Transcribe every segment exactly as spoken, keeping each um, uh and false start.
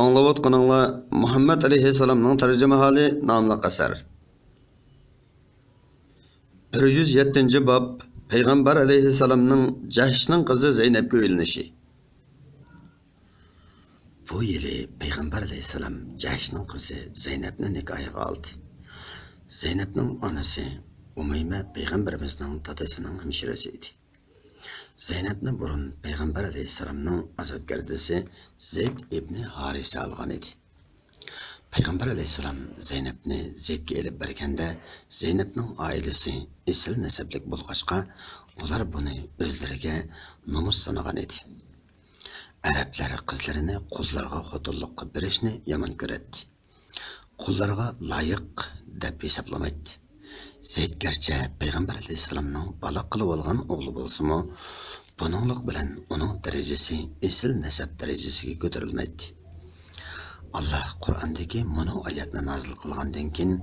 ئاڭلاۋاتقىنىڭلار مۇھەممەد ئەلەيھىسسالامنىڭ تەرجىمىھالى ناملىق ئەسەر. بىر يۈز يەتتىنچى باب، پەيغەمبەر ئەلەيھىسسالامنىڭ جەھشنىڭ قىزى زەينەپكە ئۆيلىنىشى. بۇ يىلى پەيغەمبەر ئەلەيھىسسالام جەھشنىڭ قىزى زەينەپنى نىكاھىغا ئالدى. زەينەپنىڭ ئانىسى ئۇمەيمە پەيغەمبىرىمىزنىڭ دادىسىنىڭ ھەمشىرىسى ئىدى. زەينەپنى بۇرۇن پەيغەمبەر ئەلەيھىسسالامنىڭ ئازادگەردىسى زەيد ئىبنى ھارىسە ئالغان ئىدى. پەيغەمبەر ئەلەيھىسسالام زەينەپنى زەيدكە ئېلىپ بەرگەندە، زەينەپنىڭ ئائىلىسى ئېسىل نەسەبلىك بولغاچقا، ئۇلار بۇنى ئۆزلىرىگە نومۇس سانىغان ئىدى. ئەرەبلەر قىزلىرىنى قۇللارغا خوتۇنلۇققا بېرىشنى يامان كۆرەتتى. قۇللارغا لايىق دەپ ھېسابلىمايتتى. زەيد گەرچە پەيغەمبەر ئەلەيھىسسالامنىڭ بالا قىلىۋالغان ئوغلى بولسىمۇ، بۇنىڭلىق بىلەن ئۇنىڭ دەرىجىسى ئېسىل نەسەب دەرىجىسىگە كۆتۈرۈلمەيتتى. ئاللا قۇرئاندىكى مۇنۇ ئايەتنى نازىل قىلغاندىن كېيىن،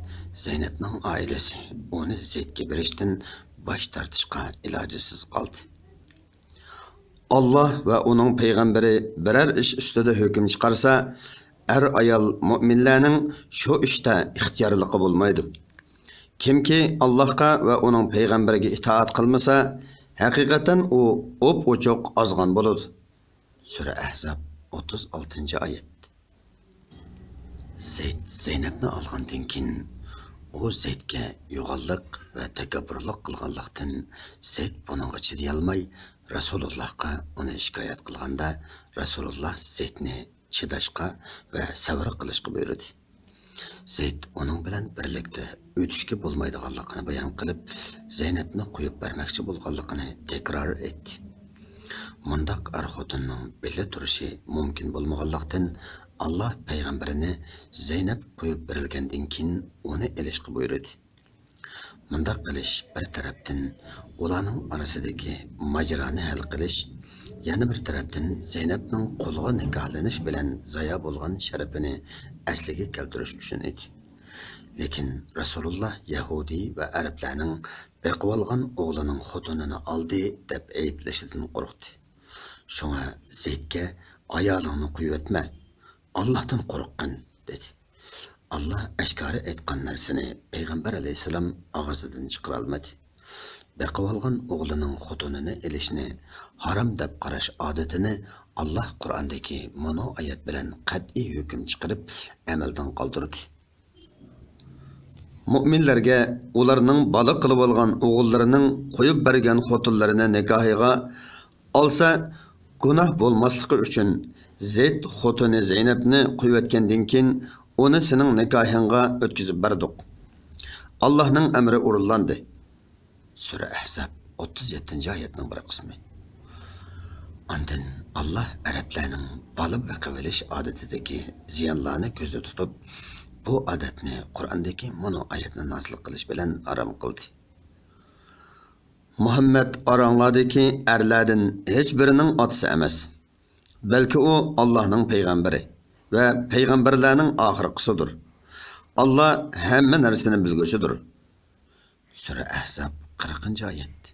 زەينەپنىڭ ئائىلىسى ئۇنى زەيدكە بېرىشتىن باش تارتىشقا ئىلاجىسىز قالدى. ئاللا ۋە ئۇنىڭ پەيغەمبىرى بىرەر ئىش ئۈستىدە ھۆكۈم چىقارسا، ئەر-ئايال مۆمىنلەرنىڭ شۇ ئىشتا ئىختىيارلىقى بولمايدۇ. كىمكى ئاللاھقا ۋە ئۇنىڭ پەيغەمبىرىگە ئىتائەت قىلمىسا، ھەقىقەتەن ئۇ ئوپئوچۇق ئازغان بولىدۇ. سۈرە ئەھزاب، ئوتتۇز ئالتىنچى ئايەت. زەيد زەينەپنى ئالغاندىن كېيىن، ئۇ زەيدكە يوغانلىق ۋە تەكەببۇرلۇق قىلغانلىقتىن، زەيد بۇنىڭغا چىدىيالماي، رەسۇلۇللاھقا ئۇنى شىكايەت قىلغاندا، رەسۇلۇللا زەيدنى چىداشقا ۋە سەۋر قىلىشقا بۇيرۇدى. زەيد ئۇنىڭ بىلەن بىرلىكتە ئۆتۈشكە بولمايدىغانلىقىنى بايان قىلىپ، زەينەپنى قويۇپ بەرمەكچى بولغانلىقىنى تەكرار ئېيتتى. مۇنداق ئەر-خوتۇننىڭ بىللە تۇرۇشى مۇمكىن بولمىغانلىقتىن، ئاللا پەيغەمبىرىنى زەينەپ قويۇپ بېرىلگەندىن كېيىن ئۇنى ئېلىشقا بۇيرۇدى. مۇنداق قىلىش بىر تەرەپتىن ئۇلارنىڭ ئارىسىدىكى ماجىرانى ھەل قىلىش، يەنە بىر تەرەپتىن زەينەپنىڭ قۇلغا نىكاھلىنىش بىلەن زايا بولغان شەرىپىنى ئەسلىگە كەلتۈرۈش ئۈچۈن ئىدى. لېكىن رەسۇلۇللا يەھۇدىي ۋە ئەرەبلەرنىڭ بېقىۋالغان ئوغلىنىڭ خوتۇنىنى ئالدى دەپ ئەيىبلىشىدىن قورقتى. شۇڭا زەيدكە «ئايالىڭنى قويۇۋەتمە، ئاللاھتىن قورققىن» دېدى. ئاللا ئاشكارا ئېيتقان نەرسىنى پەيغەمبەر ئەلەيھىسسالام ئاغزىدىن چىقىرالمىدى. بېقىۋالغان ئوغلىنىڭ خوتۇنىنى ئېلىشنى ھارام دەپ قاراش ئادىتىنى ئاللا قۇرئاندىكى مۇنۇ ئايەت بىلەن قەتئىي ھۆكۈم چىقىرىپ ئەمەلدىن قالدۇردى. مۆمىنلەرگە ئۇلارنىڭ بالا قىلىۋالغان ئوغۇللىرىنىڭ قويۇپ بەرگەن خوتۇنلىرىنى نىكاھىغا ئالسا، گۇناھ بولماسلىقى ئۈچۈن زەيد خوتۇنى زەينەپنى قويۇۋەتكەندىن كېيىن، ئۇنى سېنىڭ نىكاھىڭغا ئۆتكۈزۈپ بەردۇق. ئاللاھنىڭ ئەمرى ئورۇنلاندى. سۈرە ئەھزاب، ئوتتۇز يەتتىنچى ئايەتنىڭ بىر قىسمى. ئاندىن ئاللا ئەرەبلەرنىڭ بالا بېقىۋېلىش ئادىتىدىكى زىيانلارنى كۆزدە تۇتۇپ، بۇ ئادەتنى قۇرئاندىكى مۇنۇ ئايەتنى نازىل قىلىش بىلەن ھارام قىلدى. مۇھەممەد ئاراڭلاردىكى ئەرلەردىن ھېچبىرىنىڭ ئاتىسى ئەمەس، بەلكى ئۇ ئاللاھنىڭ پەيغەمبىرى ۋە پەيغەمبەرلەرنىڭ ئاخىرقىسىدۇر. ئاللا ھەممە نەرسىنى بىلگۈچىدۇر. سۈرە ئەھزاب، قىرىقىنچى ئايەت.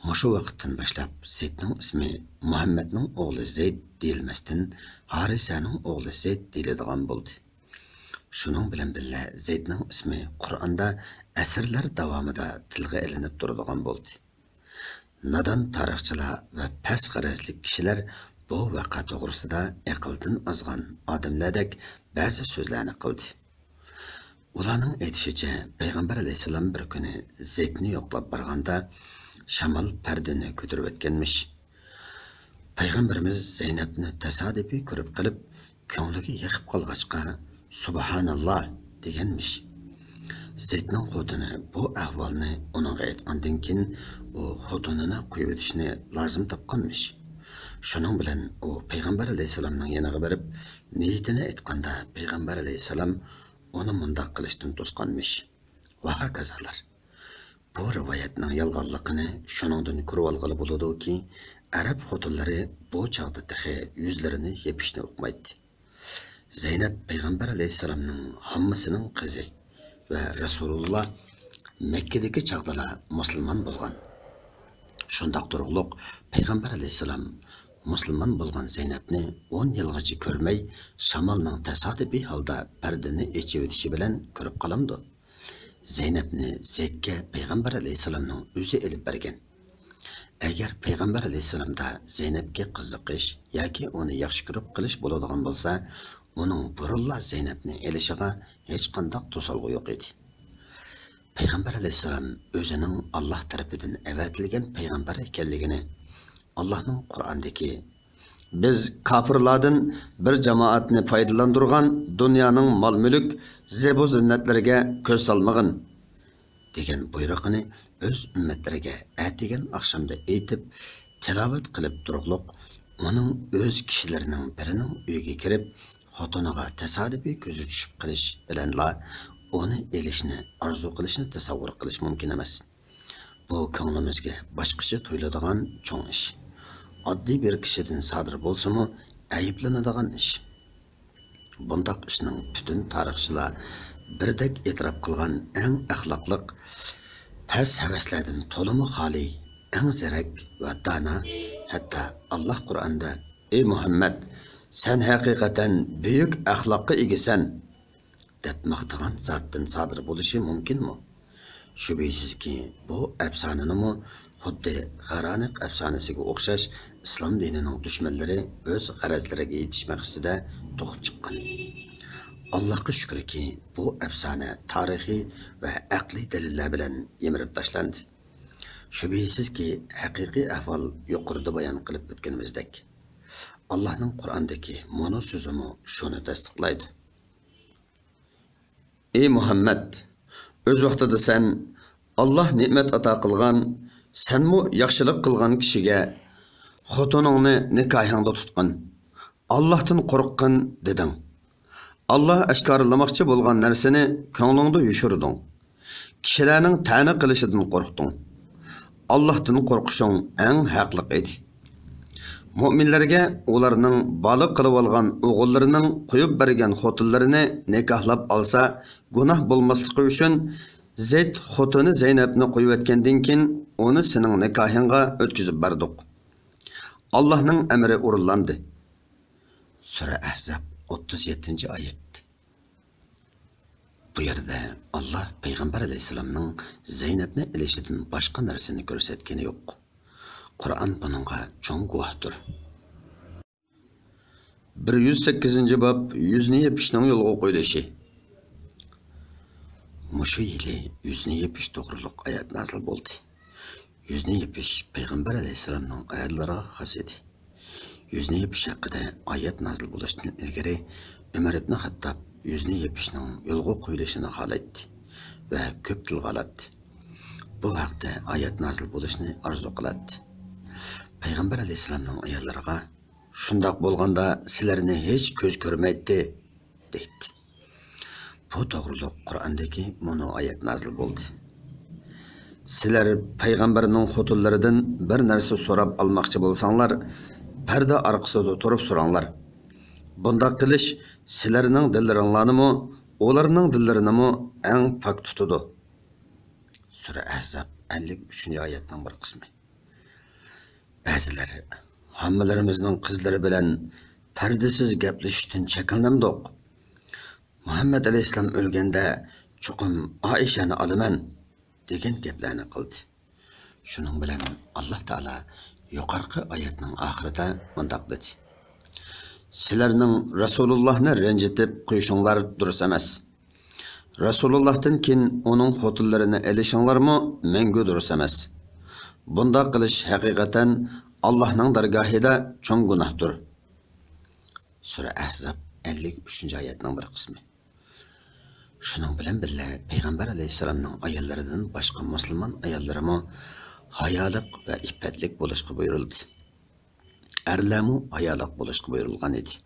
مۇشۇ ۋاقىتتىن باشلاپ زەيدنىڭ ئىسمى مۇھەممەدنىڭ ئوغلى زەيد دېيىلمەستىن، ھارىسەنىڭ ئوغلى زەيد دېيىلىدىغان بولدى. شۇنىڭ بىلەن بىللە، زەيدنىڭ ئىسمى قۇرئاندا ئەسىرلەر داۋامىدا تىلغا ئېلىنىپ تۇرىدىغان بولدى. نادان تارىخچىلار ۋە پەس غەرەزلىك كىشىلەر بۇ ۋەقە توغرىسىدا ئەقىلدىن ئازغان ئادەملەردەك بەزى سۆزلەرنى قىلدى. ئۇلارنىڭ ئېيتىشىچە، پەيغەمبەر ئەلەيھىسسالام بىر كۈنى زەيدنى يوقلاپ بارغاندا، شامال پەردىنى كۆتۈرۈۋەتكەنمىش. پەيغەمبىرىمىز زەينەپنى تاسادىپىي كۆرۈپ قېلىپ، كۆڭلىگە يېقىپ قالغاچقا، «سۇبھاناللا» دېگەنمىش. زەيدنىڭ خوتۇنى بۇ ئەھۋالنى ئۇنىڭغا ئېيتقاندىن كېيىن، ئۇ خوتۇنىنى قويۇۋېتىشنى لازىم تاپقانمىش. شۇنىڭ بىلەن ئۇ پەيغەمبەر ئەلەيھىسسالامنىڭ يېنىغا بېرىپ، نىيىتىنى ئېيتقاندا، پەيغەمبەر ئەلەيھىسسالام ئۇنى مۇنداق قىلىشتىن توسقانمىش. ۋە ھاكازالار. بۇ رىۋايەتنىڭ يالغانلىقىنى شۇنىڭدىن كۆرۈۋالغىلى بولىدۇكى، ئەرەب خوتۇنلىرى بۇ چاغدا تېخى يۈزلىرىنى يېپىشنى ئۇقمايتتى. زەينەپ پەيغەمبەر ئەلەيھىسسالامنىڭ ھاممىسىنىڭ قىزى ۋە رەسۇلۇللا مەككىدىكى چاغدىلا مۇسۇلمان بولغان. شۇنداق تۇرۇقلۇق پەيغەمبەر ئەلەيھىسسالام مۇسۇلمان بولغان زەينەپنى ئون يىلغىچە كۆرمەي، شامالنىڭ تاسادىپىي ھالدا پەردىنى ئېچىۋېتىشى بىلەن كۆرۈپ قالامدۇ؟ زەينەپنى زەيدكە پەيغەمبەر ئەلەيھىسسالامنىڭ ئۆزى ئېلىپ بەرگەن. ئەگەر پەيغەمبەر ئەلەيھىسسالامدا زەينەپكە قىزىقىش ياكى ئۇنى ياخشى كۆرۈپ قېلىش بولىدىغان بولسا، ئۇنىڭ بۇرۇنلا زەينەپنى ئېلىشىغا ھېچقانداق توسالغۇ يوق ئىدى. پەيغەمبەر ئەلەيھىسسالام ئۆزىنىڭ ئاللاھ تەرىپىدىن ئەۋەتىلگەن پەيغەمبەر ئىكەنلىكىنى، ئاللاھنىڭ قۇرئاندىكى «بىز كاپىرلاردىن بىر جامائەتنى پايدىلاندۇرغان دۇنيانىڭ مال-مۈلۈك، زىبۇ-زىننەتلىرىگە كۆز سالمىغىن» دېگەن بۇيرۇقىنى ئۆز ئۈممەتلىرىگە ئەتىگەن ئاخشامدا ئېيتىپ، تىلاۋەت قىلىپ تۇرۇقلۇق، ئۇنىڭ ئۆز كىشىلىرىنىڭ بىرىنىڭ ئۆيىگە كىرىپ، خوتۇنىغا تاسادىپىي كۆزى چۈشۈپ قېلىش بىلەنلا ئۇنى ئېلىشنى ئارزۇ قىلىشنى تەسەۋۋۇر قىلىش مۇمكىن ئەمەس. بۇ كۆڭلىمىزگە باشقىچە تۇيۇلىدىغان چوڭ ئىش. ئاددىي بىر كىشىدىن سادىر بولسىمۇ ئەيىبلىنىدىغان ئىش. بۇنداق ئىشنىڭ پۈتۈن تارىخچىلار بىردەك ئېتىراپ قىلغان ئەڭ ئەخلاقلىق، پەس ھەۋەسلەردىن تولىمۇ خالىي، ئەڭ زېرەك ۋە دانا، ھەتتا ئاللاھ قۇرئاندا «ئى مۇھەممەد، سەن ھەقىقەتەن بۈيۈك ئەخلاققا ئىگىسەن» دەپ ماختىغان زاتتىن سادىر بولۇشى مۇمكىنمۇ؟ شۈبھىسىزكى، بۇ ئەپسانىنىمۇ خۇددى غارانىق ئەپسانىسىگە ئوخشاش ئىسلام دىنىنىڭ دۈشمەنلىرى ئۆز غەرەزلىرىگە يېتىش مەقسىتىدە توقۇپ چىققان. ئاللاھقا شۈكۈركى، بۇ ئەپسانە تارىخىي ۋە ئەقلىي دەلىللەر بىلەن يىمىرىپ تاشلاندى. شۈبھىسىزكى، ھەقىقىي ئەھۋال يۇقىرىدا بايان قىلىپ ئۆتكىنىمىزدەك. ئاللاھنىڭ قۇرئاندىكى مۇنۇ سۆزىمۇ شۇنى تەستىقلايدۇ. ئى مۇھەممەد! ئۆز ۋاقتىدا سەن، ئاللاھ نېمەت ئاتا قىلغان، سەنمۇ ياخشىلىق قىلغان كىشىگە خوتۇنۇڭنى نىكاھىڭدا تۇتقىن، ئاللاھتىن قورققىن دېدىڭ. ئاللاھ ئاشكارىلىماقچى بولغان نەرسىنى كۆڭلۈڭدە يوشۇردۇڭ. كىشىلەرنىڭ تەنە قىلىشىدىن قورقتۇڭ. ئاللاھتىن قورقۇشۇڭ ئەڭ ھەقلىق ئىدى. مۆمىنلەرگە ئۇلارنىڭ بالا قىلىۋالغان ئوغۇللىرىنىڭ قويۇپ بەرگەن خوتۇنلىرىنى نىكاھلاپ ئالسا، گۇناھ بولماسلىقى ئۈچۈن، زەيد خوتۇنى زەينەپنى قويۇۋەتكەندىن كېيىن، ئۇنى سېنىڭ نىكاھىڭغا ئۆتكۈزۈپ بەردۇق. ئاللاھنىڭ ئەمرى ئورۇنلاندى. سۈرە ئەھزاب، ئوتتۇز يەتتىنچى ئايەت. بۇ يەردە ئاللاھ پەيغەمبەر ئەلەيھىسسالامنىڭ زەينەپنى ئېلىشىدىن باشقا نەرسىنى كۆرسەتكىنى يوق. قۇرئان بۇنىڭغا چوڭ گۇۋاھتۇر. بىر يۈز سەككىزىنچى باب، يۈزنى يېپىشنىڭ يولغا قويۇلۇشى. مۇشۇ يىلى يۈزنى يېپىش توغرۇلۇق ئايەت نازىل بولدى. يۈزنى يېپىش پەيغەمبەر ئەلەيھىسسالامنىڭ ئاياللىرىغا خاس ئىدى. يۈزنى يېپىش ھەققىدە ئايەت نازىل بولۇشتىن ئىلگىرى، ئۆمەر ئىبنى خەتتاب يۈزنى يېپىشنىڭ يولغا قويۇلۇشىنى خالايتتى ۋە كۆپ تىلغا ئالاتتى. بۇ ھەقتە ئايەت نازىل بولۇشنى ئارزۇ قىلاتتى. پەيغەمبەر ئەلەيھىسسالامنىڭ ئاياللىرىغا، «شۇنداق بولغاندا سىلەرنى ھېچ كۆز كۆرمەيتتى» دەيتتى. بۇ توغرۇلۇق قۇرئاندىكى مۇنۇ ئايەت نازىل بولدى. سىلەر پەيغەمبەرنىڭ خوتۇنلىرىدىن بىر نەرسە سوراپ ئالماقچى بولساڭلار، پەردە ئارقىسىدا تۇرۇپ سوراڭلار. بۇنداق قىلىش سىلەرنىڭ دىللىرىڭلارنىمۇ، ئۇلارنىڭ دىللىرىنىمۇ ئەڭ پاك تۇتىدۇ. سۈرە ئەھزاب، ئەللىك ئۈچىنچى ئايەتنىڭ بىر قىسمى. بەزىلەر، «ھاممىلىرىمىزنىڭ قىزلىرى بىلەن پەردىسىز گەپلىشىشتىن چەكلىنەمدۇق؟ مۇھەممەد ئەلەيھىسسالام ئۆلگەندە چوقۇم ئائىشەنى ئالىمەن» دېگەن گەپلەرنى قىلدى. شۇنىڭ بىلەن ئاللاھ تائالا يۇقىرىقى ئايەتنىڭ ئاخىرىدا مۇنداق دېدى: «سىلەرنىڭ رەسۇلۇللاھنى رەنجىتىپ قويۇشۇڭلار دۇرۇس ئەمەس. رەسۇلۇللاھتىن كېيىن ئۇنىڭ خوتۇنلىرىنى ئېلىشىڭلارمۇ مەڭگۈ دۇرۇس ئەمەس. بۇنداق قىلىش ھەقىقەتەن ئاللاھنىڭ دەرگاھىدا چوڭ گۇناھتۇر.» سۈرە ئەھزاب، ئەللىك ئۈچىنچى ئايەتنىڭ بىر قىسمى. شۇنىڭ بىلەن بىللە، پەيغەمبەر ئەلەيھىسسالامنىڭ ئاياللىرىدىن باشقا مۇسۇلمان ئاياللىرىمۇ ھايالىق ۋە ئىپپەتلىك بولۇشقا بۇيرۇلدى. ئەرلەرمۇ ھايالىق بولۇشقا بۇيرۇلغان ئىدى.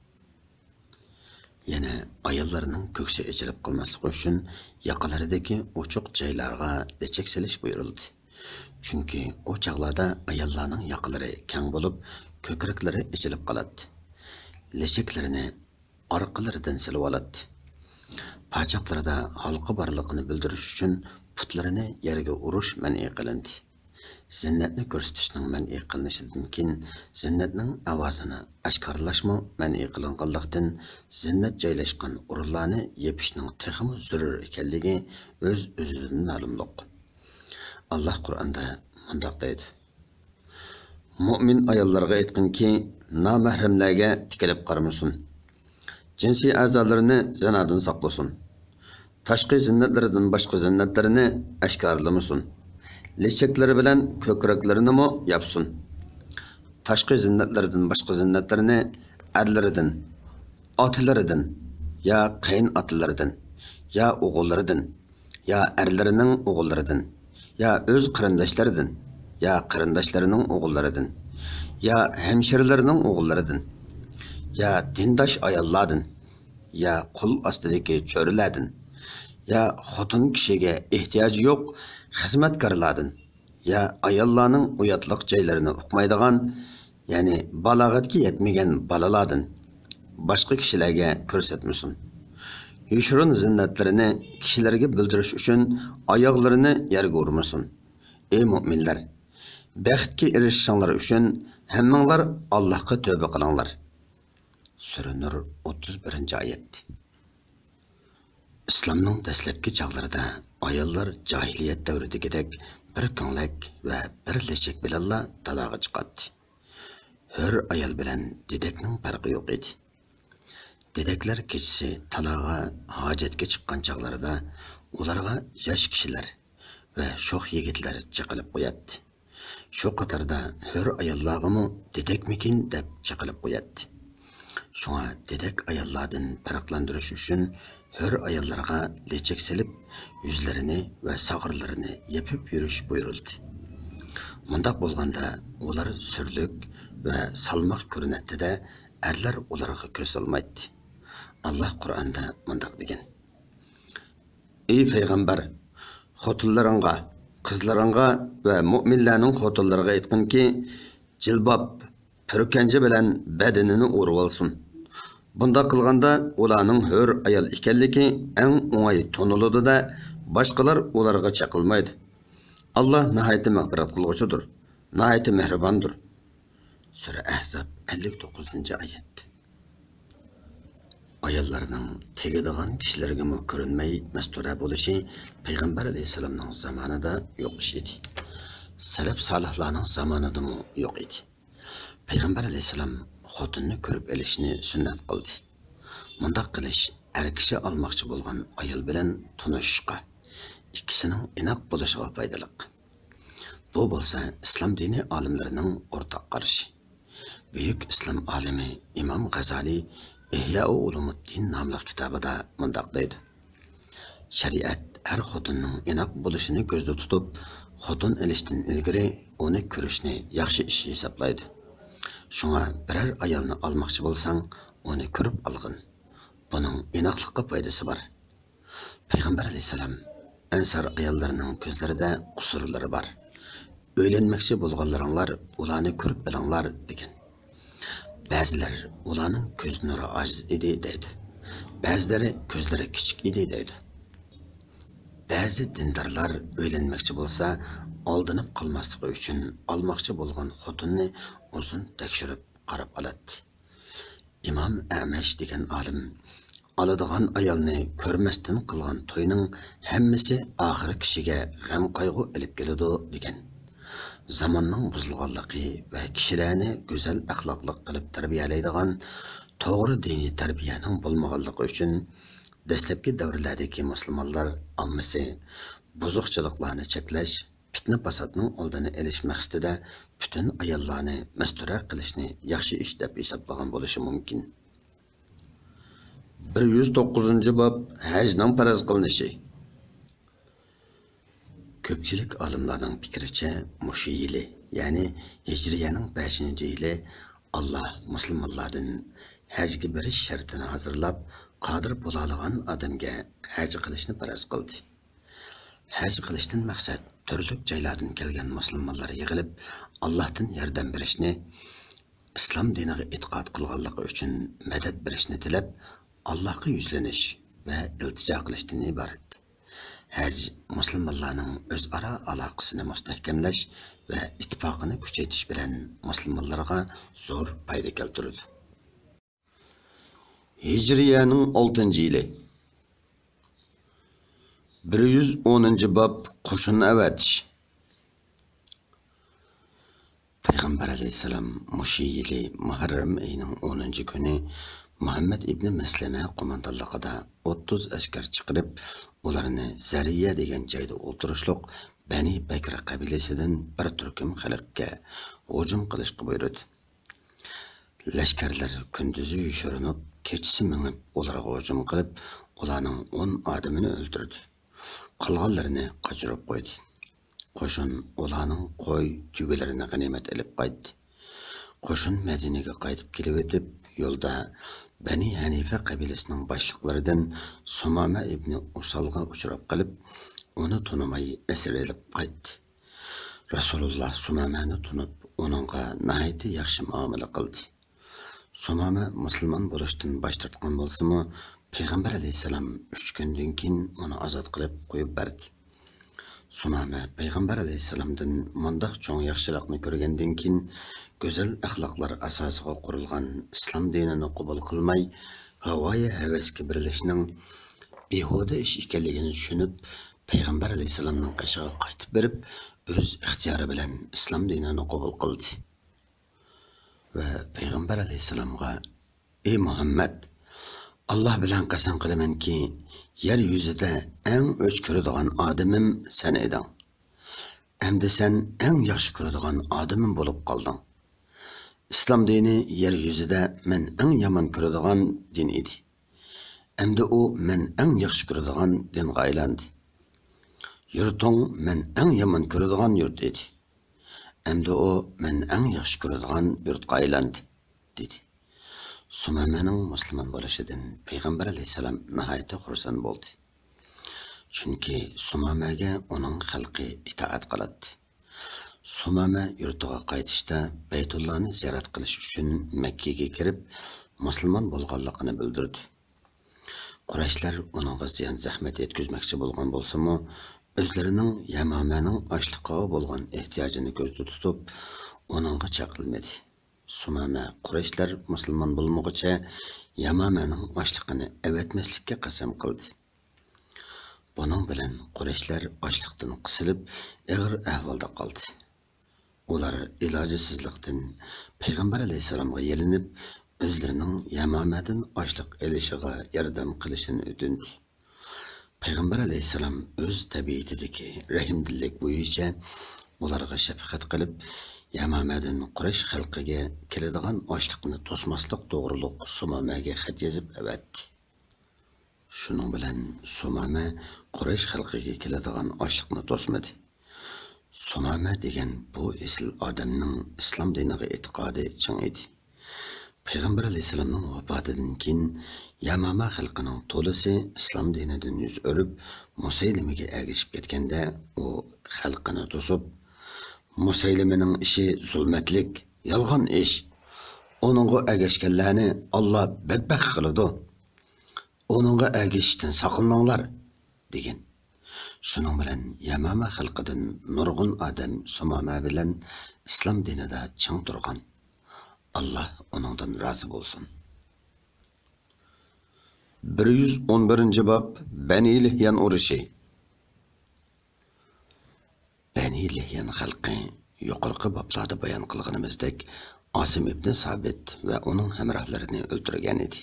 يەنە ئاياللارنىڭ كۆكسى ئېچىلىپ قالماسلىقى ئۈچۈن ياقىلىرىدىكى ئوچۇق جايلارغا لېچەك سېلىش بۇيرۇلدى. چۈنكى ئۇ چاغلاردا ئاياللارنىڭ ياقىلىرى كەڭ بولۇپ، كۆكرەكلىرى ئېچىلىپ قالاتتى. لېچەكلىرىنى ئارقىلىرىدىن سېلىۋالاتتى. پاچاقلىرىدا ھالقا بارلىقىنى بىلدۈرۈش ئۈچۈن پۇتلىرىنى يەرگە ئۇرۇش مەنئى قىلىندى. زىننەتنى كۆرسىتىشنىڭ مەنئى قىلىنىشىدىن كېيىن، زىننەتنىڭ ئاۋازىنى ئاشكارىلاشمۇ مەنئى قىلىنغانلىقتىن، زىننەت جايلاشقان ئورۇنلارنى يېپىشنىڭ تېخىمۇ زۆرۈر ئىكەنلىكى ئۆز-ئۆزىدىن مەلۇملۇق. ئاللاھ قۇرئاندا مۇنداق دەيدۇ: مۇئمىن ئاياللارغا ئېيتقىنكى، نامەھرەملەرگە تىكىلىپ قارىمىسۇن. جىنسىي ئەزالىرىنى زىنادىن ساقلىسۇن. تاشقى زىننەتلىرىدىن باشقا زىننەتلىرىنى ئاشكارىلىمىسۇن. لېچەكلىرى بىلەن كۆكرەكلىرىنىمۇ ياپسۇن. تاشقى زىننەتلىرىدىن باشقا زىننەتلىرىنى ئەرلىرىدىن، ئاتىلىرىدىن يا قېيىن ئاتىلىرىدىن يا ئوغۇللىرىدىن يا ئەرلىرىنىڭ ئوغۇللىرىدىن يا ئۆز قېرىنداشلىرىدىن يا قېرىنداشلىرىنىڭ ئوغۇللىرىدىن يا ھەمشىرىلىرىنىڭ ئوغۇللىرىدىن يا دىنداش ئاياللاردىن يا قول ئاستىدىكى چۆرىلەردىن يا خوتۇن كىشىگە ئېھتىياجى يوق خىزمەتكارلاردىن يا ئاياللارنىڭ ئۇياتلىق جايلىرىنى ئۇقمايدىغان، يەنى بالاغەتكە يەتمىگەن بالىلاردىن باشقا كىشىلەرگە كۆرسەتمىسۇن. يوشۇرۇن زىننەتلىرىنى كىشىلەرگە بىلدۈرۈش ئۈچۈن ئاياغلىرىنى يەرگە ئۇرمىسۇن. ئەي مۆمىنلەر! بەختكە ئېرىشىشىڭلار ئۈچۈن ھەممىڭلار ئاللاھقا تۆبە قىلىڭلار. سۈرە نۇر، ئوتتۇز بىرىنچى ئايەت. ئىسلامنىڭ دەسلەپكى چاغلىرىدا ئاياللار جاھىلىيەت دەۋرىدىكىدەك بىر كۆڭلەك ۋە بىر لېچەك بىلەنلا تالاغا چىقاتتى. ھۆر ئايال بىلەن دېدەكنىڭ پەرقى يوق ئىدى. دېدەكلەر كېچىسى تالاغا، ھاجەتكە چىققان چاغلىرىدا ئۇلارغا ياش كىشىلەر ۋە شوخ يىگىتلەر چېقىلىپ قوياتتى. شۇ قاتاردا ھۆر ئاياللارغىمۇ دېدەكمىكىن دەپ چېقىلىپ قوياتتى. شۇڭا دېدەك ئاياللاردىن پەرقلەندۈرۈش ئۈچۈن ھۆر ئاياللارغا لېچەك سېلىپ، يۈزلىرىنى ۋە ساغرىلىرىنى يېپىپ يۈرۈش بۇيرۇلدى. مۇنداق بولغاندا ئۇلار سۈرلۈك ۋە سالماق كۆرۈنەتتى-دە، ئەرلەر ئۇلارغا كۆز سالمايتتى. ئاللاھ قۇرئاندا مۇنداق دېگەن: ئەي پەيغەمبەر، خوتۇنلىرىڭغا، قىزلىرىڭغا ۋە مۆمىنلەرنىڭ خوتۇنلىرىغا ئېيتقىنكى، جىلباب، پۈركەنجە بىلەن بەدىنىنى ئورىۋالسۇن. بۇنداق قىلغاندا ئۇلارنىڭ ھۆر ئايال ئىكەنلىكى ئەڭ ئوڭاي تونۇلىدۇ-دە، باشقىلار ئۇلارغا چېقىلمايدۇ. ئاللاھ ناھايىتى مەغپىرەت قىلغۇچىدۇر، ناھايىتى مېھرىباندۇر. سۈرە ئەھزاب، ئەللىك توققۇزىنچى ئايەت. ئاياللارنىڭ تېگىدىغان كىشىلىرىگىمۇ كۆرۈنمەي مەستۇرە بولۇشى پەيغەمبەر ئەلەيھىسسالامنىڭ زامانىدا يوق ئىش ئىدى. سەلەپ سالىھلارنىڭ زامانىدىمۇ يوق ئىدى. پەيغەمبەر ئەلەيھىسسالام خوتۇننى كۆرۈپ ئېلىشنى سۈننەت قىلدى. مۇنداق قىلىش ئەر كىشى ئالماقچى بولغان ئايال بىلەن تونۇشۇشقا، ئىككىسىنىڭ ئىناق بولۇشىغا پايدىلىق. بۇ بولسا ئىسلام دىنى ئالىملىرىنىڭ ئورتاق قارىشى. بۈيۈك ئىسلام ئالىمى ئىمام غازالى ئىھيائۇ ئۇلۇمۇددىن ناملىق كىتابىدا مۇنداق دەيدۇ: شەرىئەت ئەر خوتۇننىڭ ئىناق بولۇشىنى كۆزدە تۇتۇپ، خوتۇن ئېلىشتىن ئىلگىرى ئۇنى كۆرۈشنى ياخشى ئىش ھېسابلايدۇ. شۇڭا بىرەر ئايالنى ئالماقچى بولساڭ، ئۇنى كۆرۈپ ئالغىن. بۇنىڭ ئىناقلىققا پايدىسى بار. پەيغەمبەر ئەلەيھىسسالام ئەنسار ئاياللىرىنىڭ كۆزلىرىدە قۇسۇرلىرى بار، ئۆيلەنمەكچى بولغانلىرىڭلار ئۇلارنى كۆرۈپ بېلىڭلار دېگەن. بەزىلەر ئۇلارنىڭ كۆز نۇرى ئاجىز ئىدى دەيدۇ. بەزىلىرى كۆزلىرى كىچىك ئىدى دەيدۇ. بەزى دىندارلار ئۆيلەنمەكچى بولسا، ئالدىنىپ قالماسلىقى ئۈچۈن ئالماقچى بولغان خوتۇننى ئۇزۇن تەكشۈرۈپ قاراپ ئالاتتى. ئىمام ئەمەش دېگەن ئالىم: ئالىدىغان ئايالنى كۆرمەستىن قىلغان توينىڭ ھەممىسى ئاخىرى كىشىگە غەم-قايغۇ ئېلىپ كېلىدۇ، دېگەن. زاماننىڭ بۇزۇلغانلىقى ۋە كىشىلەرنى گۈزەل ئەخلاقلىق قىلىپ تەربىيەلەيدىغان توغرا دىنىي تەربىيەنىڭ بولمىغانلىقى ئۈچۈن، دەسلەپكى دەۋرلەردىكى مۇسۇلمانلار ئاممىسى بۇزۇقچىلىقلارنى چەكلەش، پىتنە-پاساتنىڭ ئالدىنى ئېلىش مەقسىتىدە پۈتۈن ئاياللارنى مەستۇرە قىلىشنى ياخشى ئىش دەپ ھېسابلىغان بولۇشى مۇمكىن. بىر يۈز توققۇزىنچى باب، ھەجنىڭ پەرز قىلىنىشى. كۆپچىلىك ئالىملارنىڭ پىكرىچە، مۇشۇ يىلى، يەنى ھىجرىيەنىڭ بەشىنچى يىلى، ئاللاھ مۇسۇلمانلاردىن ھەجگە بېرىش شەرتىنى ھازىرلاپ، قادىر بولالىغان ئادەمگە ھەج قىلىشنى پەرز قىلدى. ھەج قىلىشتىن مەقسەت تۈرلۈك جايلاردىن كەلگەن مۇسۇلمانلار يىغىلىپ، ئاللاھتىن ياردەم بېرىشنى، ئىسلام دىنىغا ئېتىقاد قىلغانلىقى ئۈچۈن مەدەت بېرىشنى تىلەپ، ئاللاھقا يۈزلىنىش ۋە ئىلتىجا قىلىشتىن ئىبارەت. ھەج مۇسۇلمانلارنىڭ ئۆزئارا ئالاقىسىنى مۇستەھكەملەش ۋە ئىتتىپاقىنى كۈچەيتىش بىلەن مۇسۇلمانلارغا زور پايدا كەلتۈرىدۇ. ھىجرىيەنىڭ ئالتىنچى يىلى، بىر يۈز ئونىنچى باب، قوشۇن ئەۋەتىش. پەيغەمبەر ئەلەيھىسسالام مۇشۇ يىلى مۇھەررەم ئېيىنىڭ ئونىنچى كۈنى مۇھەممەد ئىبنى مەسلەمە قوماندانلىقىدا ئوتتۇز ئەسكەر چىقىرىپ، ئۇلارنى زەرىيە دېگەن جايدا ئولتۇرۇشلۇق بەنى بەكرە قەبىلىسىدىن بىر تۈركۈم خەلقكە ھۇجۇم قىلىشقا بۇيرۇدى. لەشكەرلەر كۈندۈزى يوشۇرۇنۇپ، كېچىسى مېڭىپ، ئۇلارغا ھۇجۇم قىلىپ، ئۇلارنىڭ ئون ئادىمىنى ئۆلتۈردى. قالغانلىرىنى قاچۇرۇپ قويدى. قوشۇن ئۇلارنىڭ قوي، تۆگىلىرىنى غەنىيمەت ئېلىپ قايتتى. قوشۇن مەدىنىگە قايتىپ كېلىۋېتىپ، يولدا بەنى ھەنىفە قەبىلىسىنىڭ باشلىقلىرىدىن سۇمامە ئىبنى ئۇسالغا ئۇچراپ قېلىپ، ئۇنى تونۇماي ئەسىر ئېلىپ قايتتى. رەسۇلۇللا سۇمامەنى تونۇپ، ئۇنىڭغا ناھايىتى ياخشى مۇئامىلە قىلدى. سۇمامە مۇسۇلمان بولۇشتىن باش تارتقان بولسىمۇ، پەيغەمبەر ئەلەيھىسسالام ئۈچ كۈندىن كېيىن ئۇنى ئازاد قىلىپ قويۇپ بەردى. سۇمامە پەيغەمبەر ئەلەيھىسسالامدىن مۇنداق چوڭ ياخشىلىقنى كۆرگەندىن كېيىن، گۈزەل ئەخلاقلار ئاساسىغا قۇرۇلغان ئىسلام دىنىنى قوبۇل قىلماي، ھاۋايى ھەۋەسكە بېرىلىشنىڭ بىھۇدە ئىش ئىكەنلىكىنى چۈشىنىپ، پەيغەمبەر ئەلەيھىسسالامنىڭ قېشىغا قايتىپ بېرىپ، ئۆز ئىختىيارى بىلەن ئىسلام دىنىنى قوبۇل قىلدى. ۋە پەيغەمبەر ئەلەيھىسسالامغا: «ئى مۇھەممەد، ئاللا بىلەن قەسەم قىلىمەنكى، يەر يۈزىدە ئەڭ ئۆچ كۆرىدىغان ئادىمىم سەن ئىدىڭ. ئەمدى سەن ئەڭ ياخشى كۆرىدىغان ئادىمىم بولۇپ قالدىڭ. ئىسلام دىنى يەر يۈزىدە مەن ئەڭ يامان كۆرىدىغان دىن ئىدى. ئەمدى ئۇ مەن ئەڭ ياخشى كۆرىدىغان دىنغا ئايلاندى. يۇرتۇڭ مەن ئەڭ يامان كۆرىدىغان يۇرت ئىدى. ئەمدى ئۇ مەن ئەڭ ياخشى كۆرىدىغان يۇرتقا ئايلاندى» دېدى. سۇمامەنىڭ مۇسۇلمان بولۇشىدىن پەيغەمبەر ئەلەيھىسسالام ناھايىتى خۇرسەن بولدى. چۈنكى سۇمامەگە ئۇنىڭ خەلقى ئىتائەت قىلاتتى. سۇمامە يۇرتىغا قايتىشتا بەيتۇللانى زىيارەت قىلىش ئۈچۈن مەككىگە كىرىپ، مۇسۇلمان بولغانلىقىنى بىلدۈردى. قۇرەيشلەر ئۇنىڭغا زىيان-زەخمەت يەتكۈزمەكچى بولغان بولسىمۇ، ئۆزلىرىنىڭ يەمامەنىڭ ئاشلىقىغا بولغان ئېھتىياجىنى كۆزدە تۇتۇپ، ئۇنىڭغا چەقلىمىدى. سۇمامە قۇرەيشلەر مۇسۇلمان بولمىغۇچە يەمامەنىڭ ئاشلىقىنى ئەۋەتمەسلىككە قەسەم قىلدى. بۇنىڭ بىلەن قۇرەيشلەر ئاشلىقتىن قىسىلىپ، ئېغىر ئەھۋالدا قالدى. ئۇلار ئىلاجسىزلىقتىن پەيغەمبەر ئەلەيھىسسالامغا يېلىنىپ، ئۆزلىرىنىڭ يەمامەدىن ئاشلىق ئېلىشىغا ياردەم قىلىشىنى ئۆتۈندى. پەيغەمبەر ئەلەيھىسسالام ئۆز تەبىئىتىدىكى رەھىمدىللىك بويىچە ئۇلارغا شەپقەت قىلىپ، يەمامەدىن قۇرەيش خەلقىگە كېلىدىغان ئاشلىقنى توسماسلىق توغرۇلۇق سۇمامەگە خەت يېزىپ ئەۋەتتى. شۇنىڭ بىلەن سۇمامە قۇرەيش خەلقىگە كېلىدىغان ئاشلىقنى توسمىدى. سۇمامە دېگەن بۇ ئېسىل ئادەمنىڭ ئىسلام دىنىغا ئېتىقادى چىڭ ئىدى. پەيغەمبەر ئەلەيھىسسالامنىڭ ۋاپاتىدىن كېيىن يامامە خەلقىنىڭ تولىسى ئىسلام دىنىدىن يۈز ئۆرۈپ، مۇسەيلىمىگە ئەگىشىپ كەتكەندە، ئۇ خەلقىنى توسۇپ، «مۇسەيلىمىنىڭ ئىشى زۇلمەتلىك، يالغان ئىش. ئۇنىڭغا ئەگەشكەنلەرنى ئاللا بەتبەخت قىلىدۇ. ئۇنىڭغا ئەگىشىشتىن ساقلىنىڭلار» دېگەن. شۇنىڭ بىلەن يامامە خەلقىدىن نۇرغۇن ئادەم سۇمامە بىلەن ئىسلام دىنىدا چىڭ تۇرغان. ئاللا ئۇنىڭدىن رازى بولسۇن. بىر يۈز ئون بىرىنچى باب، بەنى لىھيان ئۇرۇشى. بەنى لىھيان خەلقى يۇقىرىقى بابلاردا بايان قىلغىنىمىزدەك ئاسىم ئىبنى سابىت ۋە ئۇنىڭ ھەمراھلىرىنى ئۆلتۈرگەن ئىدى.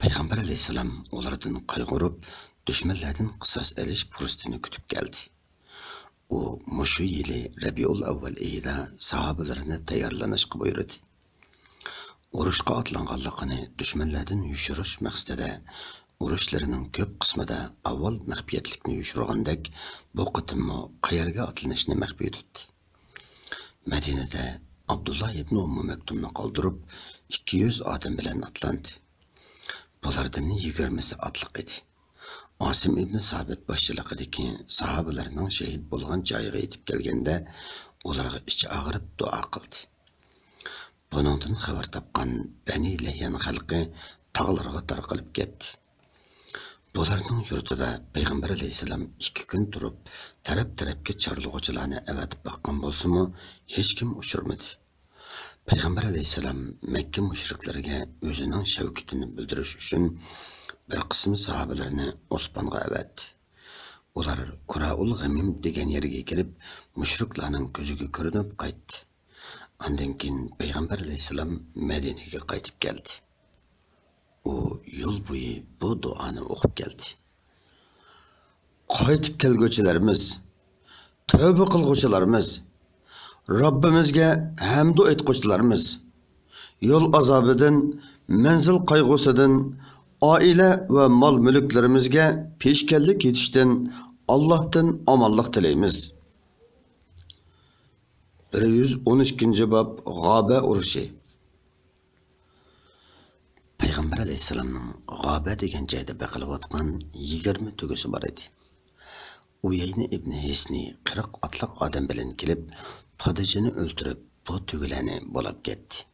پەيغەمبەر ئەلەيھىسسالام ئۇلاردىن قايغۇرۇپ، دۈشمەنلەردىن قىساس ئېلىش پۇرسىتىنى كۈتۈپ كەلدى. ئۇ مۇشۇ يىلى رەبىئۇل ئەۋۋەل ئېيىدا ساھابىلىرىنى تەييارلىنىشقا بۇيرۇدى. ئۇرۇشقا ئاتلانغانلىقىنى دۈشمەنلەردىن يوشۇرۇش مەقسىتىدە، ئۇرۇشلىرىنىڭ كۆپ قىسمىدا ئاۋۋال مەخپىيەتلىكنى يوشۇرغاندەك، بۇ قېتىممۇ قەيەرگە ئاتلىنىشنى مەخپىي تۇتتى. مەدىنىدە ئابدۇللا ئىبنى ئۇممۇ مەكتۇمنى قالدۇرۇپ، ئىككى يۈز ئادەم بىلەن ئاتلاندى. بۇلاردىن يىگىرمىسى ئاتلىق ئىدى. ئاسىم ئىبنى سابىت باشچىلىقىدىكى ساھابىلەرنىڭ شېھىت بولغان جايىغا يېتىپ كەلگەندە، ئۇلارغا ئىچى ئاغرىپ دۇئا قىلدى. بۇنىڭدىن خەۋەر تاپقان بەنى لەھيان خەلقى تاغلارغا تارقىلىپ كەتتى. بۇلارنىڭ يۇرتىدا پەيغەمبەر ئەلەيھىسسالام ئىككى كۈن تۇرۇپ، تەرەپ-تەرەپكە چارلىغۇچىلارنى ئەۋەتىپ باققان بولسىمۇ، ھېچكىم ئۇچرىمىدى. پەيغەمبەر ئەلەيھىسسالام مەككە مۇشرىكلىرىگە ئۆزىنىڭ شەۋكىتىنى بىلدۈرۈش ئۈچۈن بىر قىسىم ساھابىلىرىنى ئوسپانغا ئەۋەتتى. ئۇلار كۇرائۇل غەمىم دېگەن يەرگە كېلىپ، مۇشرىكلارنىڭ كۆزىگە كۆرۈنۈپ قايتتى. ئاندىن كېيىن پەيغەمبەر ئەلەيھىسسالام مەدىنىگە قايتىپ كەلدى. ئۇ يول بويى بۇ دۇئانى ئوقۇپ كەلدى. قايتىپ كەلگۈچىلىرىمىز، تەۋبە قىلغۇچىلىرىمىز، رەببىمىزگە ھەمدۇ ئېيتقۇچىلىرىمىز، يول ئازابىدىن، مەنزىل قايغۇسىدىن، ئائىلە ۋە مال-مۈلۈكلىرىمىزگە پېشكەللىك يېتىشتىن ئاللاھتىن ئامانلىق تىلەيمىز. بىر يۈز ئون ئىككىنچى باب، غابە ئۇرۇشى. پەيغەمبەر ئەلەيھىسسالامنىڭ غابە دېگەن جايدا بېقىلىۋاتقان يىگىرمە تۆگىسى بار ئىدى. ئۇيەينە ئىبنى ھىسنى قىرىق ئاتلىق ئادەم بىلەن كېلىپ، پادىچىنى ئۆلتۈرۈپ، بۇ تۆگىلەرنى بولاپ كەتتى.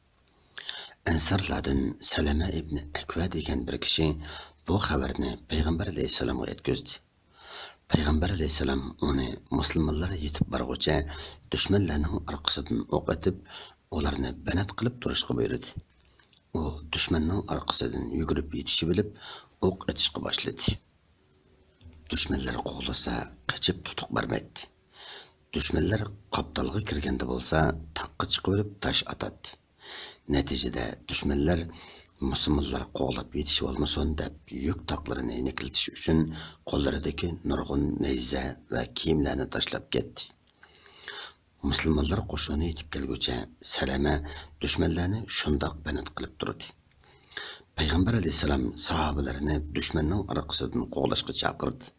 ئەنسارلاردىن سەلەمە ئىبنى ئەكۋە دېگەن بىر كىشى بۇ خەۋەرنى پەيغەمبەر ئەلەيھىسسالامغا يەتكۈزدى. پەيغەمبەر ئەلەيھىسسالام ئۇنى مۇسۇلمانلار يېتىپ بارغۇچە دۈشمەنلەرنىڭ ئارقىسىدىن ئوق ئېتىپ، ئۇلارنى بەنت قىلىپ تۇرۇشقا بۇيرۇدى. ئۇ دۈشمەننىڭ ئارقىسىدىن يۈگۈرۈپ يېتىشىۋېلىپ، ئوق ئېتىشقا باشلىدى. دۈشمەنلەر قوغلىسا، قېچىپ تۇتۇق بەرمەيتتى. دۈشمەنلەر قاپتالغا كىرگەندە بولسا، تاغقا چىقىۋېلىپ تاش ئاتاتتى. نەتىجىدە، دۈشمەنلەر مۇسۇلمانلار قوغلاپ يېتىشىۋالمىسۇن دەپ، يۈك تاقلىرىنى يېنىكلىتىش ئۈچۈن قوللىرىدىكى نۇرغۇن نەيزە ۋە كىيىملەرنى تاشلاپ كەتتى. مۇسۇلمانلار قوشۇنى يېتىپ كەلگۈچە، سەلەمە دۈشمەنلەرنى شۇنداق بەنت قىلىپ تۇردى. پەيغەمبەر ئەلەيھىسسالام ساھابىلىرىنى دۈشمەننىڭ ئارقىسىدىن قوغلاشقا چاقىردى.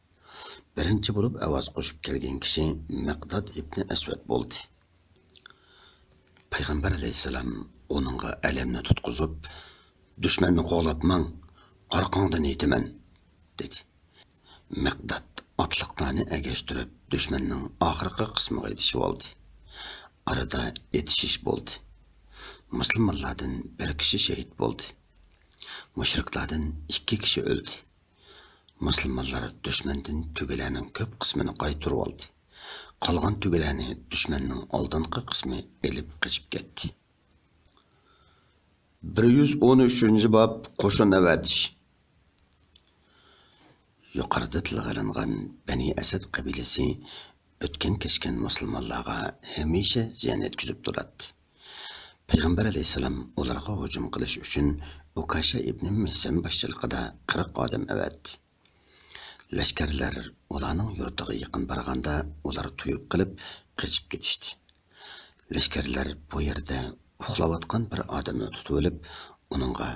بىرىنچى بولۇپ ئاۋاز قوشۇپ كەلگەن كىشى مىقداد ئىبنى ئەسۋەد بولدى. پەيغەمبەر ئەلەيھىسسالام ئۇنىڭغا ئەلەمنى تۇتقۇزۇپ، «دۈشمەننى قوغلاپ ماڭ، ئارقاڭدىن يېتىمەن» دېدى. مىقداد ئاتلىقلارنى ئەگەشتۈرۈپ، دۈشمەننىڭ ئاخىرقى قىسمىغا يېتىشىۋالدى. ئارىدا ئېتىشىش بولدى. مۇسۇلمانلاردىن بىر كىشى شېھىت بولدى. مۇشرىكلاردىن ئىككى كىشى ئۆلدى. مۇسۇلمانلار دۈشمەندىن تۆگىلەرنىڭ كۆپ قىسمىنى قايتۇرۇۋالدى. قالغان تۆگىلەرنى دۈشمەننىڭ ئالدىنقى قىسمى ئېلىپ قېچىپ كەتتى. بىر يۈز ئون ئۈچىنچى باب، قوشۇن ئەۋەتىش. يۇقىرىدا تىلغا ئېلىنغان بەنى ئەسەد قەبىلىسى ئۆتكەن كەچكەن مۇسۇلمانلارغا ھەمىشە زىيان يەتكۈزۈپ تۇراتتى. پەيغەمبەر ئەلەيھىسسالام ئۇلارغا ھۇجۇم قىلىش ئۈچۈن ئۇكاشە ئىبنى مىھسەن باشچىلىقىدا قىرىق ئادەم ئەۋەتتى. لەشكەرلەر ئۇلارنىڭ يۇرتىغا يېقىن بارغاندا، ئۇلار تۇيۇپ قېلىپ قېچىپ كېتىشتى. لەشكەرلەر بۇ يەردە ئۇخلاۋاتقان بىر ئادەمنى تۇتۇۋېلىپ، ئۇنىڭغا،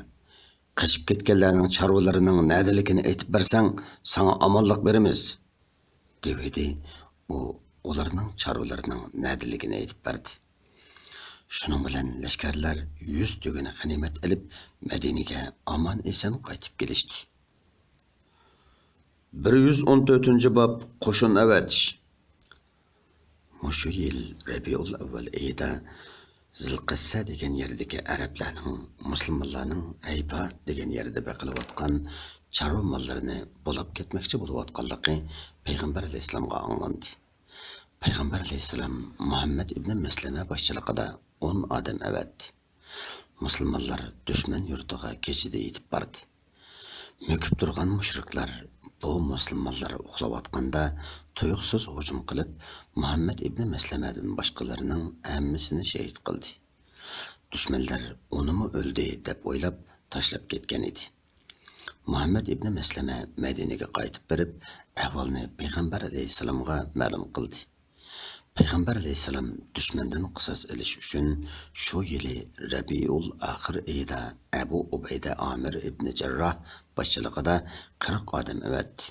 «قېچىپ كەتكەنلەرنىڭ چارۋىلىرىنىڭ نەدىلىكىنى ئېيتىپ بەرسەڭ، ساڭا ئامانلىق بېرىمىز» دېۋىدى. ئۇ ئۇلارنىڭ چارۋىلىرىنىڭ نەدىلىكىنى ئېيتىپ بەردى. شۇنىڭ بىلەن لەشكەرلەر يۈز تۆگىنى غەنىيمەت ئېلىپ، مەدىنىگە ئامان-ئېسەن قايتىپ كېلىشتى. بىر يۈز ئون تۆتىنچى باب، قوشۇن ئەۋەتىش. مۇشۇ يىل رەبىئۇل ئەۋۋەل ئېيىدا زىلقەسسە دېگەن يەردىكى ئەرەبلەرنىڭ مۇسۇلمانلارنىڭ ھەيپا دېگەن يەردە بېقىلىۋاتقان چارۋا ماللىرىنى بولاپ كەتمەكچى بولۇۋاتقانلىقى پەيغەمبەر ئەلەيھىسسالامغا ئاڭلاندى. پەيغەمبەر ئەلەيھىسسالام مۇھەممەد ئىبنى مەسلەمە باشچىلىقىدا ئون ئادەم ئەۋەتتى. مۇسۇلمانلار دۈشمەن يۇرتىغا كېچىدە يېتىپ باردى. مۆكۈپ تۇرغان مۇشرىكلار بۇ مۇسۇلمانلار ئۇخلاۋاتقاندا تۇيۇقسىز ھۇجۇم قىلىپ، مۇھەممەد ئىبنى مەسلەمەدىن باشقىلىرىنىڭ ھەممىسىنى شېھىت قىلدى. دۈشمەنلەر ئۇنىمۇ ئۆلدى دەپ ئويلاپ، تاشلاپ كەتكەن ئىدى. مۇھەممەد ئىبنى مەسلەمە مەدىنىگە قايتىپ بېرىپ، ئەھۋالنى پەيغەمبەر ئەلەيھىسسالامغا مەلۇم قىلدى. پەيغەمبەر ئەلەيھىسسالام دۈشمەندىن قىساس ئېلىش ئۈچۈن شۇ يىلى رەبىئۇل ئاخىر ئېيىدا ئەبۇ ئۇبەيدە ئامىر ئىبنى جەرراھ باشچىلىقىدا قىرىق ئادەم ئەۋەتتى.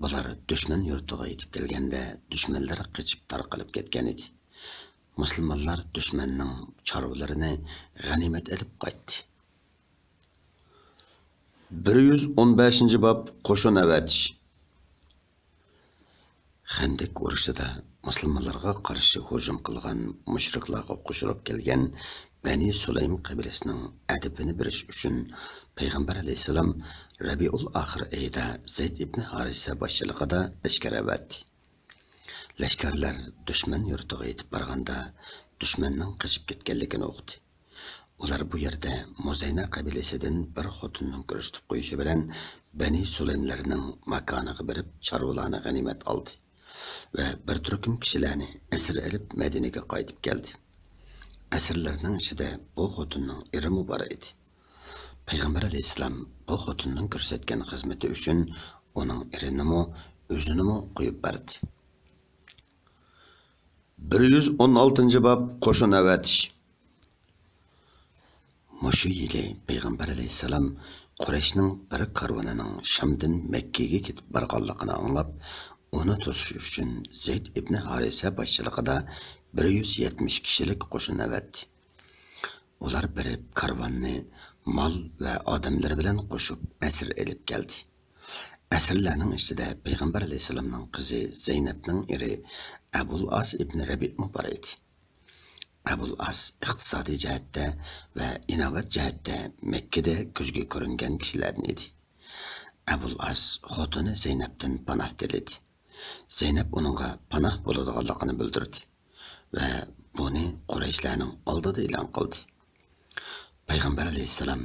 بۇلار دۈشمەن يۇرتىغا يېتىپ كەلگەندە، دۈشمەنلەر قېچىپ تارقىلىپ كەتكەن ئىدى. مۇسۇلمانلار دۈشمەننىڭ چارۋىلىرىنى غەنىيمەت ئېلىپ قايتتى. بىر يۈز ئون بەشىنچى باب، قوشۇن ئەۋەتىش. خەندەك ئۇرۇشىدا مۇسۇلمانلارغا قارشى ھۇجۇم قىلغان مۇشرىكلارغا قوشۇلۇپ كەلگەن بەنى سۇلەيم قەبىلىسىنىڭ ئەدىپىنى بېرىش ئۈچۈن پەيغەمبەر ئەلەيھىسسالام رەبىئۇل ئاخىر ئېيىدا زەيد ئىبنى ھارىسە باشچىلىقىدا لەشكەر ئەۋەتتى. لەشكەرلەر دۈشمەن يۇرتىغا يېتىپ بارغاندا، دۈشمەننىڭ قېچىپ كەتكەنلىكىنى ئۇقتى. ئۇلار بۇ يەردە مۇزەينە قەبىلىسىدىن بىر خوتۇننىڭ كۆرسىتىپ قويۇشى بىلەن بەنى سۇلەيملەرنىڭ ماكانىغا بېرىپ، چارۋىلارنى غەنىيمەت ئالدى ۋە بىر تۈركۈم كىشىلەرنى ئەسىر ئېلىپ، مەدىنىگە قايتىپ كەلدى. ئەسىرلەرنىڭ ئىچىدە بۇ خوتۇننىڭ ئېرىمۇ بار ئىدى. پەيغەمبەر ئەلەيھىسسالام بۇ خوتۇننىڭ كۆرسەتكەن خىزمىتى ئۈچۈن ئۇنىڭ ئېرىنىمۇ، ئۆزىنىمۇ قويۇپ بەردى. بىر يۈز ئون ئالتىنچى باب، قوشۇن ئەۋەتىش. مۇشۇ يىلى پەيغەمبەر ئەلەيھىسسالام قۇرەيشنىڭ بىر كارۋىنىنىڭ شامدىن مەككىگە كېتىپ بارغانلىقىنى ئاڭلاپ، ئۇنى توسۇش ئۈچۈن زەيد ئىبنى ھارىسە باشچىلىقىدا بىر يۈز يەتمىش كىشىلىك قوشۇن ئەۋەتتى. ئۇلار بېرىپ كارۋاننى مال ۋە ئادەملىرى بىلەن قوشۇپ ئەسىر ئېلىپ كەلدى. ئەسىرلەرنىڭ ئىچىدە پەيغەمبەر ئەلەيھىسسالامنىڭ قىزى زەينەپنىڭ ئېرى ئەبۇل ئاس ئىبنى رەبىئمۇ بار ئىدى. ئەبۇل ئاس ئىقتىسادىي جەھەتتە ۋە ئىناۋەت جەھەتتە مەككىدە كۆزگە كۆرۈنگەن كىشىلەردىن ئىدى. ئەبۇل ئاس خوتۇنى زەينەپتىن پاناھ تىلىدى. زەينەپ ئۇنىڭغا پاناھ بولىدىغانلىقىنى بىلدۈردى ۋە بۇنى قۇرەيشلەرنىڭ ئالدىدا ئېلان قىلدى. پەيغەمبەر ئەلەيھىسسالام،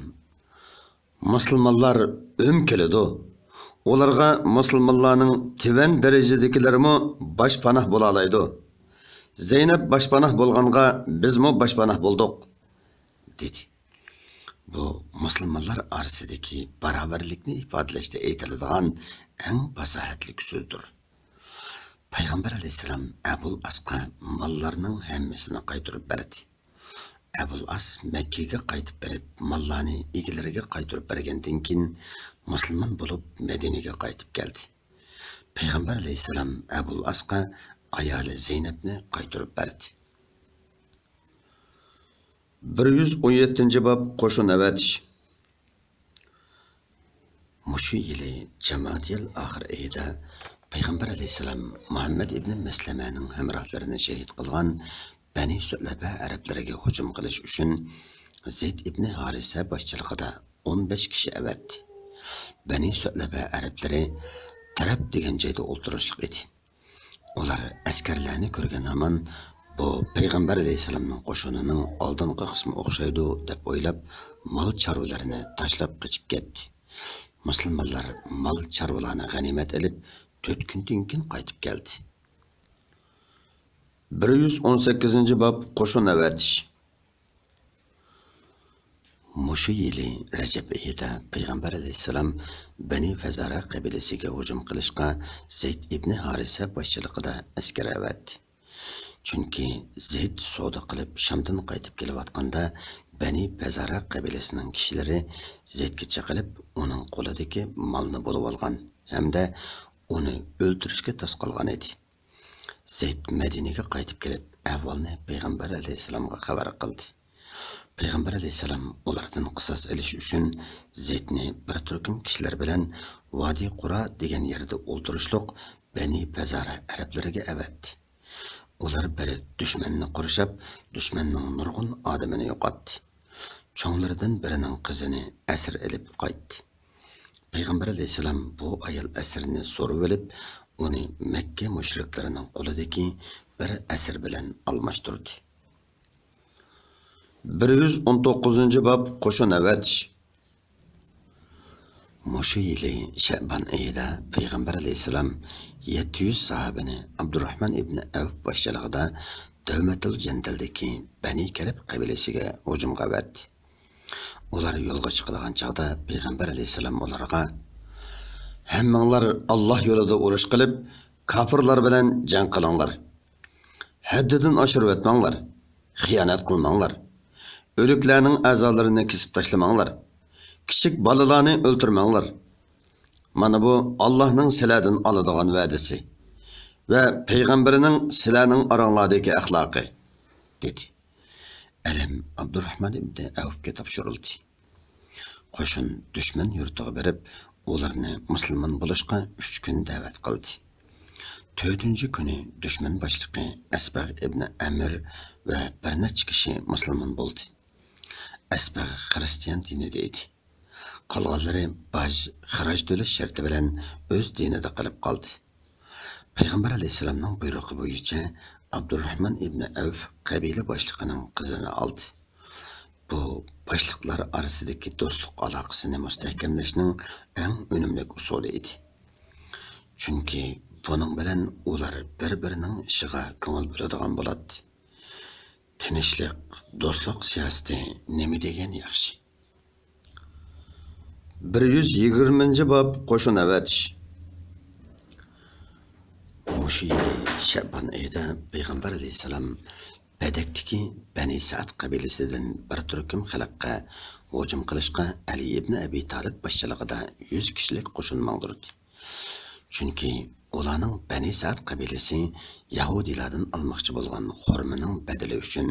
مۇسۇلمانلار ئۆم كېلىدۇ. ئۇلارغا مۇسۇلمانلارنىڭ تۆۋەن دەرىجىدىكىلىرىمۇ باشپاناھ بولالايدۇ. زەينەپ باشپاناھ بولغانغا بىزمۇ باشپاناھ بولدۇق، دېدى. بۇ مۇسۇلمانلار ئارىسىدىكى باراۋەرلىكنى ئىپادىلەشتە ئېيتىلىدىغان ئەڭ پاساھەتلىك سۆزدۇر. پەيغەمبەر ئەلەيھىسسالام ئەبۇل ئاسقا ماللارنىڭ ھەممىسىنى قايتۇرۇپ بەردى. ئەبۇل ئاس مەككىگە قايتىپ بېرىپ، ماللارنى ئىگىلىرىگە قايتۇرۇپ بەرگەندىن كېيىن، مۇسۇلمان بولۇپ مەدىنىگە قايتىپ كەلدى. پەيغەمبەر ئەلەيھىسسالام ئەبۇل ئاسقا ئايالى زەينەپنى قايتۇرۇپ بەردى. بىر يۈز ئون يەتتىنچى باب، قوشۇن ئەۋەتىش. مۇشۇ يىلى جامادىيەل ئاخىر ئېيىدا پەيغەمبەر ئەلەيھىسسالام مۇھەممەد ئىبنى مەسلەمەنىڭ ھەمراھلىرىنى شېھىت قىلغان بەنى سۇلەبە ئەرەبلىرىگە ھۇجۇم قىلىش ئۈچۈن زەيد ئىبنى ھارىسە باشچىلىقىدا ئون بەش كىشى ئەۋەتتى. بەنى سۇلەبە ئەرەبلىرى تەرەب دېگەن جايدا ئولتۇرۇشلۇق ئىدى. ئۇلار ئەسكەرلەرنى كۆرگەن ھامان، بۇ پەيغەمبەر ئەلەيھىسسالامنىڭ قوشۇنىنىڭ ئالدىنقى قىسمى ئوخشايدۇ، دەپ ئويلاپ، مال چارۋىلىرىنى تاشلاپ قېچىپ كەتتى. مۇسۇلمانلار مال چارۋىلارنى غەنىيمەت ئېلىپ، تۆت كۈندىن كېيىن قايتىپ كەلدى. بىر يۈز ئون سەككىزىنچى باب، قوشۇن ئەۋەتىش. مۇشۇ يىلى رەجەب ئېيىدا پەيغەمبەر ئەلەيھىسسالام بەنى فەزارە قەبىلىسىگە ھۇجۇم قىلىشقا زەيد ئىبنى ھارىسە باشچىلىقىدا ئەسكەر ئەۋەتتى. چۈنكى زەيد سودا قىلىپ شامدىن قايتىپ كېلىۋاتقاندا، بەنى فەزارە قەبىلىسىنىڭ كىشىلىرى زەيدكە چېقىلىپ، ئۇنىڭ قولىدىكى مالنى بولۇۋالغان ھەمدە ئۇنى ئۆلتۈرۈشكە تاس قالغان ئىدى. زەيد مەدىنىگە قايتىپ كېلىپ، ئەھۋالنى پەيغەمبەر ئەلەيھىسسالامغا خەۋەر قىلدى. پەيغەمبەر ئەلەيھىسسالام ئۇلاردىن قىساس ئېلىش ئۈچۈن زەيدنى بىر تۈركۈم كىشىلەر بىلەن ۋادى قۇرا دېگەن يەردە ئولتۇرۇشلۇق بەنى پەزارە ئەرەبلىرىگە ئەۋەتتى. ئۇلار بېرىپ دۈشمەننى قورشاپ، دۈشمەننىڭ نۇرغۇن ئادىمىنى يوقاتتى. چوڭلىرىدىن بىرىنىڭ قىزىنى ئەسىر ئېلىپ قايتتى. پەيغەمبەر ئەلەيھىسسالام بۇ ئايال ئەسىرىنى سورىۋېلىپ، ئۇنى مەككە مۇشرىكلىرىنىڭ قولىدىكى بىر ئەسىر بىلەن ئالماشتۇردى. بىر يۈز ئون توققۇزىنچى باب، قوشۇن ئەۋەتىش. مۇشۇ يىلى شەئبان ئېيىدا پەيغەمبەر ئەلەيھىسسالام يەتتە يۈز ساھابىنى ئابدۇراخمان ئىبنى ئەۋف باشچىلىقىدا دەۋمەتۇل جەندەلدىكى بەنى كەلب قەبىلىسىگە ھۇجۇمغا ئەۋەتتى. ئۇلار يولغا چىقىدىغان چاغدا پەيغەمبەر ئەلەيھىسسالام ئۇلارغا، ھەممىڭلار ئاللاھ يولىدا ئۇرۇش قىلىپ، كاپىرلار بىلەن جەڭ قىلىڭلار. ھەددىدىن ئاشۇرۇۋەتمەڭلار، خىيانەت قىلماڭلار. ئۆلۈكلەرنىڭ ئەزالىرىنى كېسىپ تاشلىماڭلار. كىچىك بالىلارنى ئۆلتۈرمەڭلار. مانا بۇ ئاللاھنىڭ سىلەردىن ئالىدىغان ۋەدىسى ۋە پەيغەمبىرىنىڭ سىلەرنىڭ ئاراڭلاردىكى ئەخلاقى، دېدى. ئەلەم ئابدۇراخمان ئىبنى ئەۋفكە تاپشۇرۇلدى. قوشۇن دۈشمەن يۇرتىغا بېرىپ، ئۇلارنى مۇسۇلمان بولۇشقا ئۈچ كۈن دەۋەت قىلدى. تۆتىنچى كۈنى دۈشمەن باشلىقى ئەسبەغ ئىبنى ئەمىر ۋە بىر نەچچە كىشى مۇسۇلمان بولدى. ئەسبەغ خىرىستىيان دىنىدا ئىدى. قالغانلىرى باج، خىراج تۆلەش شەرتى بىلەن ئۆز دىنىدا قېلىپ قالدى. پەيغەمبەر ئەلەيھىسسالامنىڭ بۇيرۇقى بويىچە ئابدۇرراھمان ئىبنى ئەۋف قەبىلە باشلىقىنىڭ قىزىنى ئالدى. بۇ باشلىقلار ئارىسىدىكى دوستلۇق ئالاقىسىنى مۇستەھكەملەشنىڭ ئەڭ ئۈنۈملۈك ئۇسۇلى ئىدى. چۈنكى بۇنىڭ بىلەن ئۇلار بىر-بىرىنىڭ ئىشىغا كۆڭۈل بۆلىدىغان بولاتتى. تىنچلىق، دوستلۇق سىياسىتى نېمە دېگەن ياخشى؟ بىر يۈز يىگىرمىنچى باب، قوشۇن ئەۋەتىش. مۇشۇ يىلى شەبان ئېيىدا پەيغەمبەر ئەلەيھىسسالام بەدەكتىكى بەنى سەئد قەبىلىسىدىن بىر تۈركۈم خەلققە ھۇجۇم قىلىشقا ئەلى ئىبنى ئەبى تالىپ باشچىلىقىدا يۈز كىشىلىك قوشۇن ماڭدۇردى. چۈنكى ئۇلارنىڭ بەنى سەئد قەبىلىسى يەھۇدىيلاردىن ئالماقچى بولغان خورمىنىڭ بەدىلى ئۈچۈن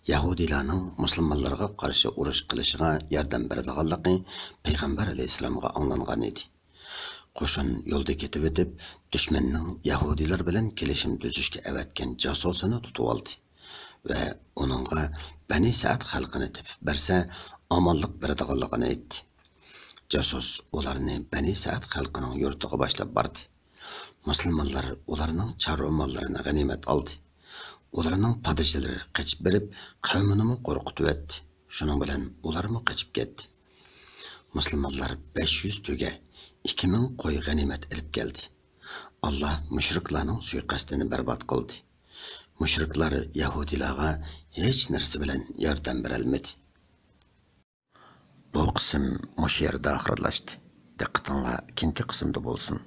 يەھۇدىيلارنىڭ مۇسۇلمانلارغا قارشى ئۇرۇش قىلىشىغا ياردەم بېرىدىغانلىقى پەيغەمبەر ئەلەيھىسسالامغا ئاڭلانغان ئىدى. قوشۇن يولدا كېتىۋېتىپ، دۈشمەننىڭ يەھۇدىيلار بىلەن كېلىشىم تۈزۈشكە ئەۋەتكەن جاسۇسىنى تۇتۇۋالدى ۋە ئۇنىڭغا بەنى سەئد خەلقىنى تېپىپ بەرسە، ئامانلىق بېرىدىغانلىقىنى ئېيتتى. جاسۇس ئۇلارنى بەنى سەئد خەلقىنىڭ يۇرتىغا باشلاپ باردى. مۇسۇلمانلار ئۇلارنىڭ چارۋا ماللىرىنى غەنىيمەت ئالدى. ئۇلارنىڭ پادىچىلىرى قېچىپ بېرىپ، قەۋمىنىمۇ قورقۇتۇۋەتتى. شۇنىڭ بىلەن ئۇلارمۇ قېچىپ كەتتى. مۇسۇلمانلار بەش يۈز تۆگە، ئىككى مىڭ قوي غەنىيمەت ئېلىپ كەلدى. ئاللا مۇشرىكلارنىڭ سۇيىقەستىنى بەربات قىلدى. مۇشرىكلار يەھۇدىيلارغا ھېچ نەرسە بىلەن ياردەم بېرەلمىدى. بۇ قىسىم مۇشۇ يەردە ئاخىرلاشتى. دىققىتىڭلار كېيىنكى قىسىمدا بولسۇن.